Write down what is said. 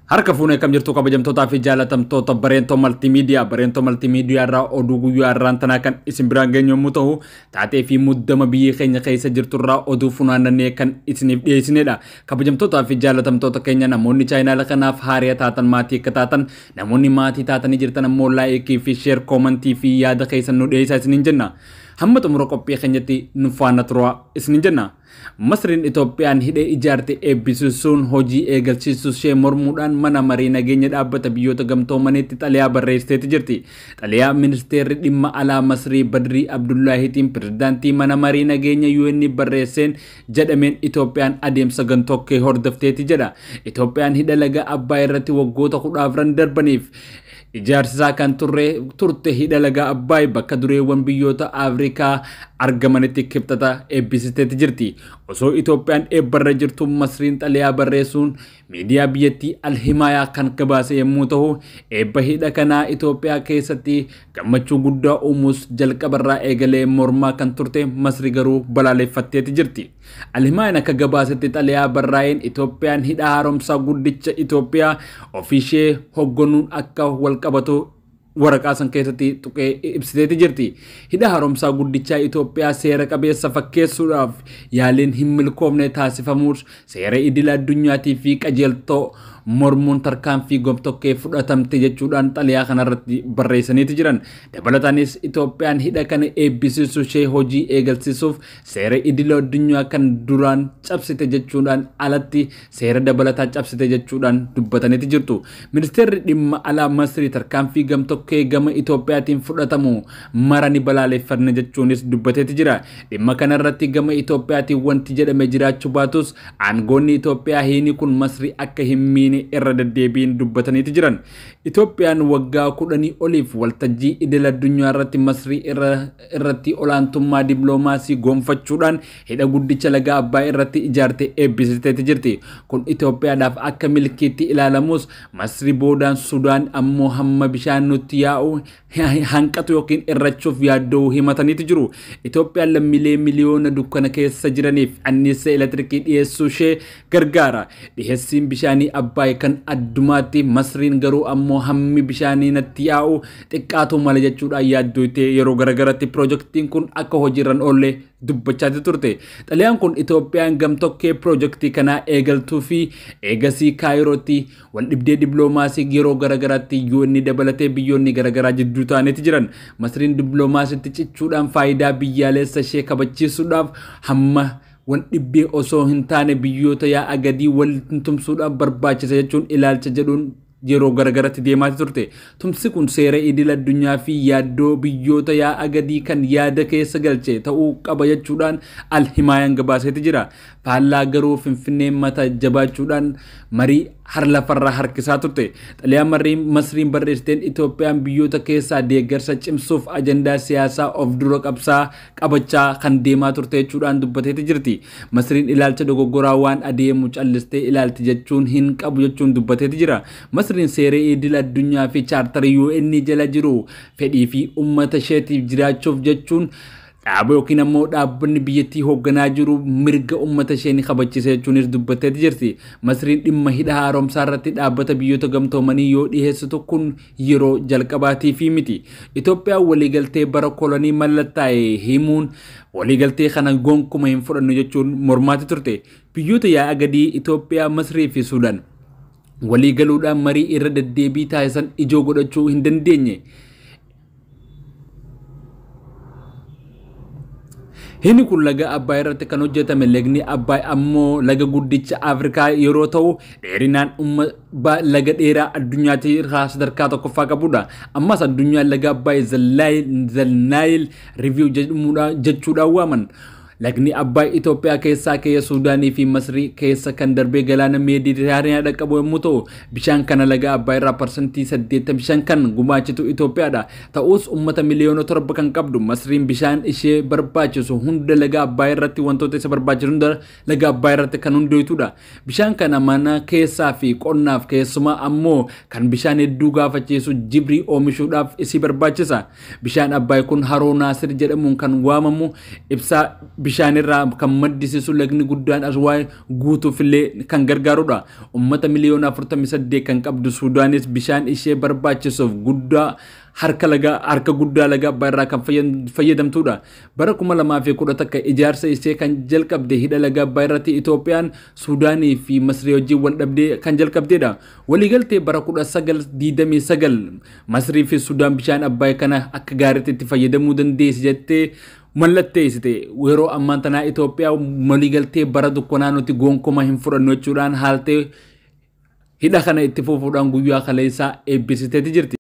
Harka fuunee kam jirtu kabajamtootaa fi jaalatamtoota Bareentoo Maltiimiidiyaa. Bareentoo Maltiimiidiyaa irraa oduu guyyaa irraan tanaa kan isin biraan geenyu yommuu ta'u, taatee fi muddama biyya keenya keessa jirtu irraa oduu funaannannee kan isiniif dhiyeessinedha. Kabajamtootaa fi jaalatamtoota keenya, namoonni chaayinaala kanaaf haariyaa taatan maatii akka taatan, namoonni maatii taatanii jirtan ammoo laayikii fi sheer, koomantii fi yaada keessan nu dhiyeessaa isiniin jenna. Hamma xumura qophii keenyatti nu faana turaa isiniin jenna. Masriin Itoophiyaan hidhee ijaarte eebbisiisuun hojii eegalchiisuu ishee mormuudhaan mana marii nageenya dhaabbata biyyoota gamtoomaniitti xalayaa barreessiteeti jirti. Xalayaa ministeerri dhimma alaa Masrii Badrii Abdullaahiitiin pirezidaantii mana marii nageenya UN barreesseen jedhameen Itoophiyaan adeemsa gantokkee hordofteeti jedha. Itoophiyaan hidha laga Abbaay irratti waggoota 14 darbaniif ijaarsisaa kan turte hidha laga Abbaay bakka dureewwan biyyoota Afrikaa argamanitti kibxata eebbisisteeti jirti. Osoo Itoophiyaan eebbarra jirtu Masriin xalayaa barreessuun miidiyaa biyyattii Alhimaayaa kan gabaase yommuu ta'u, eebba hidha kanaa Itoophiyaa keessatti gammachuu guddaa uumuus jalqabarraa eegalee mormaa kan turte Masri garuu balaaleffatteeti jirti. Alhimaayaan akka gabaasetti xalayaa barraa'een Itoophiyaan hidha haaromsaa guddicha Itoophiyaa ofiishee hogganuun akka wal qabatu waraqaa san keessatti tuqee ibsiteeti jirti. Hidha haaromsaa guddichaa Itoophiyaa seera qabeessa fakkeessuudhaaf yaaliin hin milkoofne taasifamuus seera idil addunyaatii fi qajeeltoo mormuun tarkaanfii gomtokkee fudhatamte jechuudhaan xalayaa kanarratti barreessaniiti jiran. Dabalataanis Itoophiyaan hidha kana eebbisiisuu ishee hojii eegalsiisuuf seera idil addunyaa kan duraan cabsite jechuudhaan alatti seera dabalataa cabsite jechuudhaan dubbataniiti jirtu. Ministeerri dhimma alaa Masrii tarkaanfii gamtokkee gama Itoophiyaatiin fudhatamu mara ni balaaleffanna jechuunis dubbateeti jira. Dhimma kanarratti gama Itoophiyaatiin wanti jedhame jiraachuu baatus aangoonni Itoophiyaa hiini kun Masrii akka hin miine irra deddeebiin dubbataniiti jiran. Itoophiyaan waggaa 10 oliif waltajjii idil addunyaa irratti Masrii irratti olaantummaa dippiloomaasii gonfachuudhaan hidha guddicha laga Abbaay irratti ijaarte eebbisiteeti jirti. Kun Itoophiyaadhaaf akka milkiitti ilaalamus Masrii boodaan Sudaan ammoo hamma bishaan nutti yaa'u hanqatu yookiin irrachuuf yaaddoo himataniiti jiru. Itoophiyaan lammiilee miliyoona dukkana keessa jiraniif anniisa elektirikii dhiyeessuu ishee gargaara. Dhiyeessiin bishaanii Abbaay kan addumaatti, Masriin garuu ammoo hammi bishaanii natti yaa'u xiqqaatu mala jechuudhaan yaaddooytee yeroo garagaratti piroojeektiin kun akka hojiirra oolle dubbachaa turte. Xalayaan kun Itoophiyaan gamtokkee piroojeektii kanaa eegaltuu fi eegasii Kaayirootti wal dhibdee dippiloomaasii yeroo garagaraatti UN dabalatee biyyoonni garagaraa jidduu ta'aniiti jiran. Masriin dippiloomaasiitti cichuudhaan faayidaa biyyaalessa ishee kabachiisuudhaaf hamma wal dhibbee osoo hin taane biyyoota yaa'a gadii wal tumsuudhaaf barbaachisa jechuun ilaalcha jedhuun yeroo garagaratti deemaa turte. Tumsi kun seera idil addunyaa fi yaaddoo biyyoota yaa'a gadii kan yaada keessa galche ta'uu qaba jechuudhaan Alhimaayaan gabaaseeti jira. Faallaa garuu Finfinneen mata jabaachuudhaan marii har lafarraa harkisaa turte. Xalayaan marii Masriin barreessiteen Itoophiyaan biyyoota keessaa deeggarsa cimsuuf ajandaa siyaasaa of dura qabsaa qabachaa kan deemaa turte jechuudhaan dubbateeti jirti. Masriin ilaalcha dogoggoraa waan adeemu callistee ilaalti jechuun hin qabu jechuun dubbateeti jira. Masriin seera idil addunyaa fi chaartarii UN jala jiru fedhii fi uummata isheetiif jiraachuuf jechuun dhaaba yookiin ammoo dhaabbanni biyyattii hoogganaa jiru mirga uummata ishee ni kabachiisa jechuunis dubbatteeti jirti. Masriin dhimma hidha haaromsaa irratti dhaabbata biyyoota gamtoomanii yoo dhiyeessitu kun yeroo jalqabaatii fi miti. Itoophiyaan waliigaltee bara kolonii mallattaa'e himuun waliigaltee kana gonkuma hin fudhannu jechuun mormaati turte. Biyyoota yaa'a gadii Itoophiyaa, Masrii fi Sudaan waliigaluudhaan marii irra deddeebii taasisan ijoo godhachuu hin dandeenye. Hidhni kun laga Abbaay irratti kan hojjetame. Lagni Abbaay ammoo laga guddicha Afrikaa yeroo ta'u dheerinaan laga dheeraa addunyaatti irraa sadarkaa tokkoffaa qabudha. Ammas addunyaan laga Abbaay The Nile River jechuudhaan waaman. Lagni Abbaay Itoophiyaa keessaa ka'ee Suudaanii fi Masrii keessa kan darbee galaana Meeditiraaniyaa dhaqqabu yommuu ta'u, bishaan kana laga Abbaay irraa 85% kan gumaachitu Itoophiyaadha. Ta'us uummata miliyoona 7 kan qabdu Masriin bishaan ishee barbaachisu hunda laga Abbaay irratti, wantoota isa barbaachisu hunda laga Abbaay irratti kan hundoytudha. Bishaan kana mana keessaa fi qonnaaf, keessumaa ammoo kan bishaan hedduu gaafachiisu jibrii oomishuudhaaf isii barbaachisa. Bishaan Abbaay kun haroo Naasir jedhamuun kan waamamu ibsaa bishaanirraa kan maddisiisu lagni guddaan Aswaan guutuufillee kan gargaarudha. Uummata miliyoona 48 kan qabdu Sudaanis bishaan ishee barbaachisuuf guddaa harka laga harka guddaa laga Abbaay irraa kan fayyadamtudha. Bara 2011 ijaarsa ishee kan jalqabde hidha laga Abbaay irratti Itoophiyaan Sudaanii fi Masrii wajjin wal dhabdee kan jalqabdedha. Waliigaltee bara 1929 Masrii fi Sudaan bishaan Abbaay kana akka gaariitti itti fayyadamuu dandeessi jettee mallatteessite. Yeroo ammaan tanaa Itoophiyaa waliigaltee bara dukkanaa nuti gonkumaa hin fudhannu jechuudhaan haaltee hidha kana itti fufuudhaan guyyaa kaleessaa eebbisiteeti jirti.